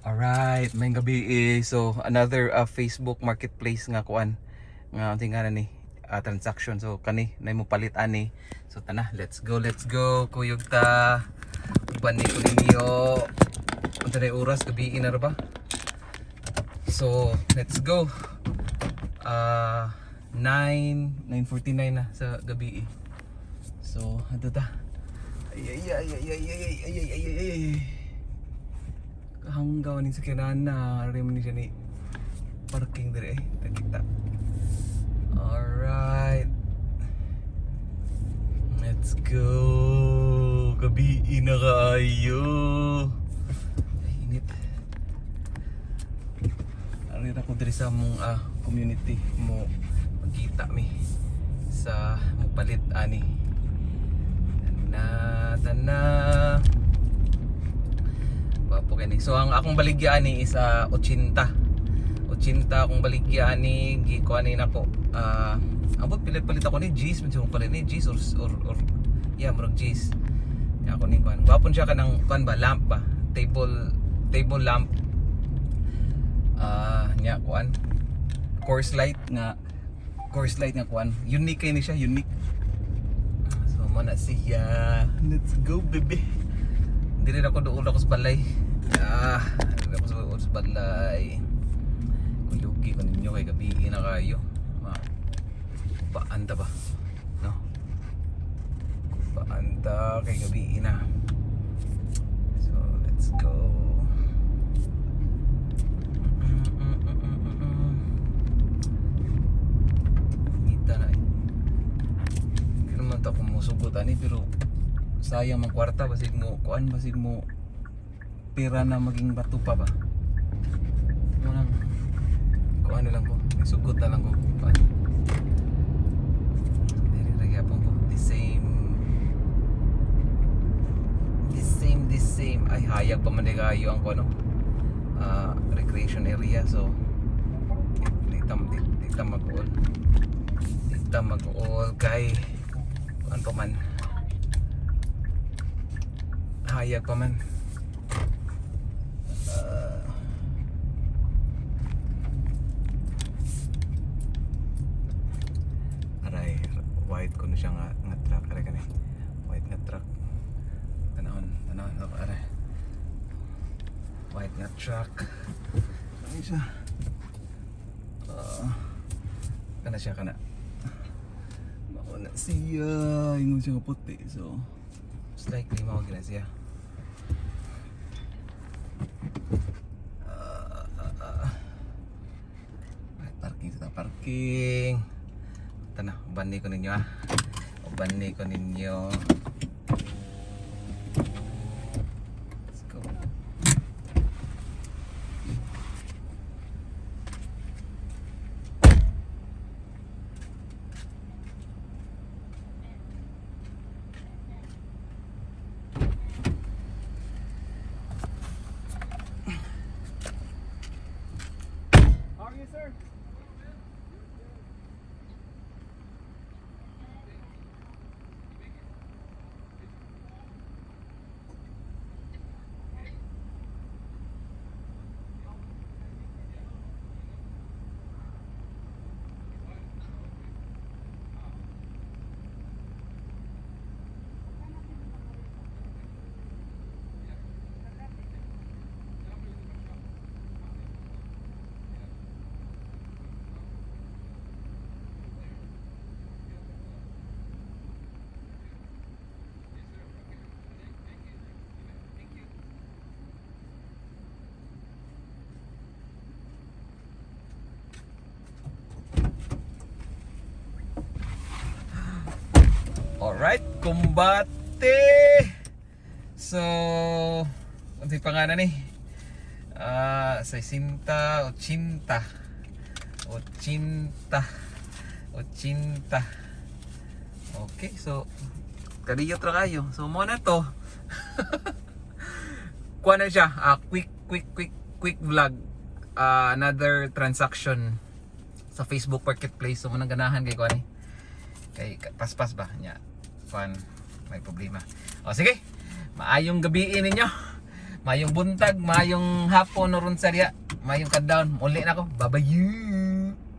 Alright, maayong gabii eh. So another Facebook Marketplace nga kuan nga unsa nga ni transaction. So kani na mo palit ani. So tana, let's go, let's go. Kuyog ta. Uban ni ko ninyo. Unsa na oras, gabii na ra ba? So, let's go. 9 9:49 na sa gabii. So, adto ta. Ay ay ay ay ay ay ay ay ay ay ay. Hanggaw ni sa kinana, ari man ni siya ni parking dire eh, takita. Alright. Let's go. Gabii na kaayo. Ay, init. Ari ra ko diri sa among community mo magkita mi sa mupalit ani. Na tana. Gwapo kini. So ang akong baligya ani is 80. 80 akong baligya ani, gikuha ni nako. Ambot pilit-palit ako ni G's, medyo palit ni G's or yeah, murag G's. Kaya ako ni kuan. Gwapon siya kanang kuan ba, lamp ba? Table table lamp. Nya kuan. Course light nga kuan. Unique kay ni siya, unique. So mo na siya. Let's go, baby. Dili na ako duol ako sa balay. Dili ako duol sa balay. Kuyugi ko ninyo kay gabii na kayo. Ma Baan ta ba? No? Baan ta kay gabii na. So, let's go. Kita na eh. Hindi naman ta kung musugot ani, pero sayang mang kwarta, basig mo kuan, basig mo pera na maging bato pa ba. Mo lang kuan na lang ko, sugot na lang ko kuan. Dili ra gyapon ko the same, the same, the same. Ay, hayag pa man di kayo ang kuno recreation area, so di ta mag-uol, di ta mag-uol kay kuan pa man, hayag pa man. Aray, white ko na siya nga truck. Aray kani, white nga truck. Tanahon, tanahon ako, aray. White nga truck. Ano siya? Kana siya, kana. Mao na siya. Ingon siya nga puti. So, most likely mao gina siya. Ay, parking sa parking. Tana, uban ko ninyo ah. Uban ko ninyo. Let's go. How are you, sir? Alright, kumbate! So, ano yung pangalan ni? 60, 80, 80, 80. Okay, so, kaliyot ra kayo. So, mo na to. Kuha na siya. Quick, quick, quick, quick vlog. Another transaction sa Facebook Marketplace. So, mo nang ganahan kay kuha ni. Kay paspas ba nya kuan, may problema. O sige, maayong gabii ninyo. Mayong buntag, mayong hapon ron sa diya. Mayong kadlawon. Uli na ko. Bye-bye.